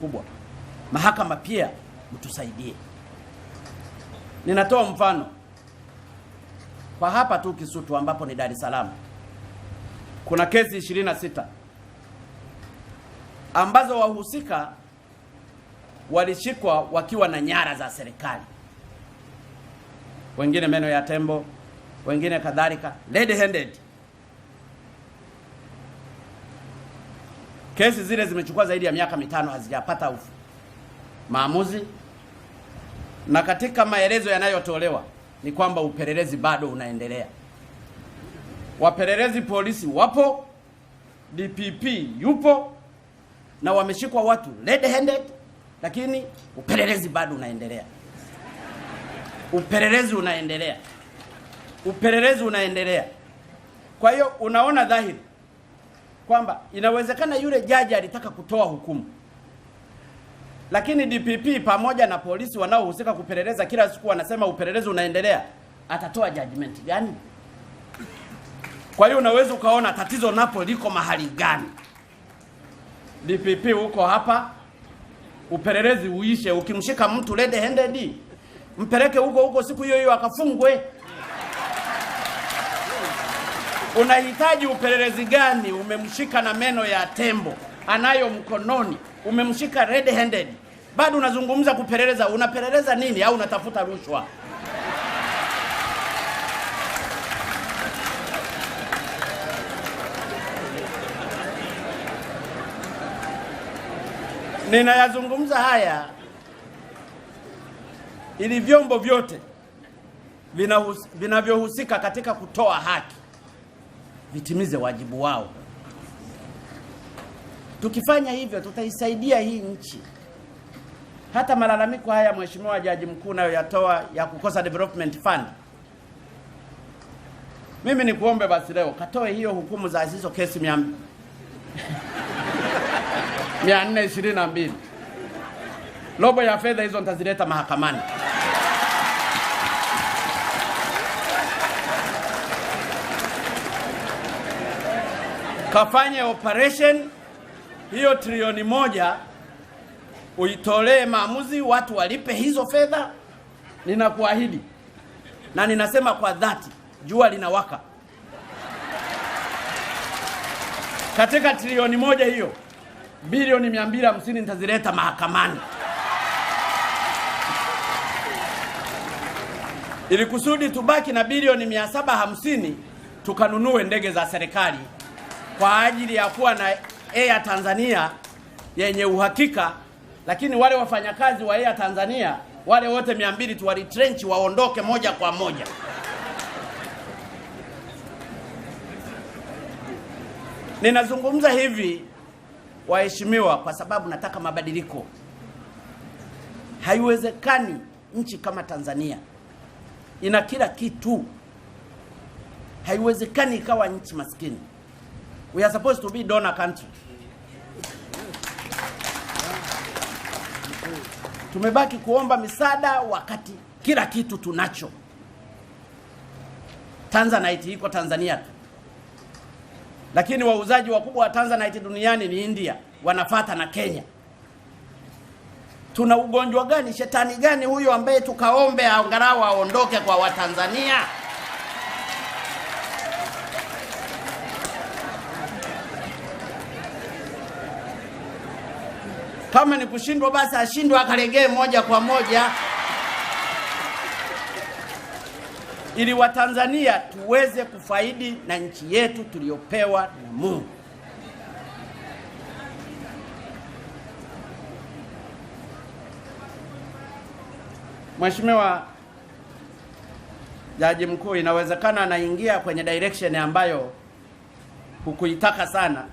Kubwa. Mahakama pia mtusaidie. Ninatoa mfano kwa hapa tu Kisutu ambapo ni Dar es Salaam. Kuna kesi 26 ambazo wahusika walishikwa wakiwa na nyara za serikali, wengine meno ya tembo, wengine kadhalika, red handed. Kesi zile zimechukua zaidi ya miaka 5 hazijapata maamuzi, na katika maelezo yanayotolewa ni kwamba upelelezi bado unaendelea. Wapelelezi polisi wapo, DPP yupo, na wameshikwa watu red handed, lakini upelelezi bado unaendelea. Upelelezi unaendelea. Upelelezi unaendelea. Kwa hiyo unaona dhahiri kwamba inawezekana yule jaji alitaka kutoa hukumu, lakini DPP pamoja na polisi wanaohusika kupeleleza kila siku wanasema upelelezi unaendelea, atatoa judgment gani? Kwa hiyo unaweza ukaona tatizo napo liko mahali gani. DPP huko hapa, upelelezi uishe. Ukimshika mtu red handed, mpeleke huko huko siku hiyo hiyo akafungwe. Unahitaji upelelezi gani? Umemshika na meno ya tembo anayo mkononi, umemshika red handed, bado unazungumza kupeleleza. Unapeleleza nini? Au unatafuta rushwa? Ninayazungumza haya ili vyombo vyote vinavyohusika katika kutoa haki vitimize wajibu wao. Tukifanya hivyo tutaisaidia hii nchi. Hata malalamiko haya Mheshimiwa Jaji Mkuu nayo yatoa ya kukosa development fund, mimi nikuombe basi leo katoe hiyo hukumu za hizo kesi 422. Robo ya fedha hizo nitazileta mahakamani. Kafanye operation hiyo trilioni 1, uitolee maamuzi, watu walipe hizo fedha. Ninakuahidi na ninasema kwa dhati, jua linawaka. Katika trilioni 1 hiyo, bilioni 250 nitazileta mahakamani, ili kusudi tubaki na bilioni 750 tukanunue ndege za serikali kwa ajili ya kuwa na Air Tanzania yenye uhakika. Lakini wale wafanyakazi wa Air Tanzania wale wote 200 tuwalitrench waondoke moja kwa moja. Ninazungumza hivi waheshimiwa kwa sababu nataka mabadiliko. Haiwezekani nchi kama Tanzania ina kila kitu, haiwezekani ikawa nchi maskini. We are supposed to be donor country. Tumebaki kuomba misaada wakati kila kitu tunacho. Tanzanite iko Tanzania tu, lakini wauzaji wakubwa wa Tanzanite duniani ni India, wanafata na Kenya. Tuna ugonjwa gani? Shetani gani huyo ambaye tukaombe angalau aondoke kwa Watanzania? Kama ni kushindwa basi ashindwe akalegee moja kwa moja, ili Watanzania tuweze kufaidi na nchi yetu tuliyopewa na Mungu. Mheshimiwa Jaji Mkuu, inawezekana anaingia kwenye direction ambayo hukuitaka sana,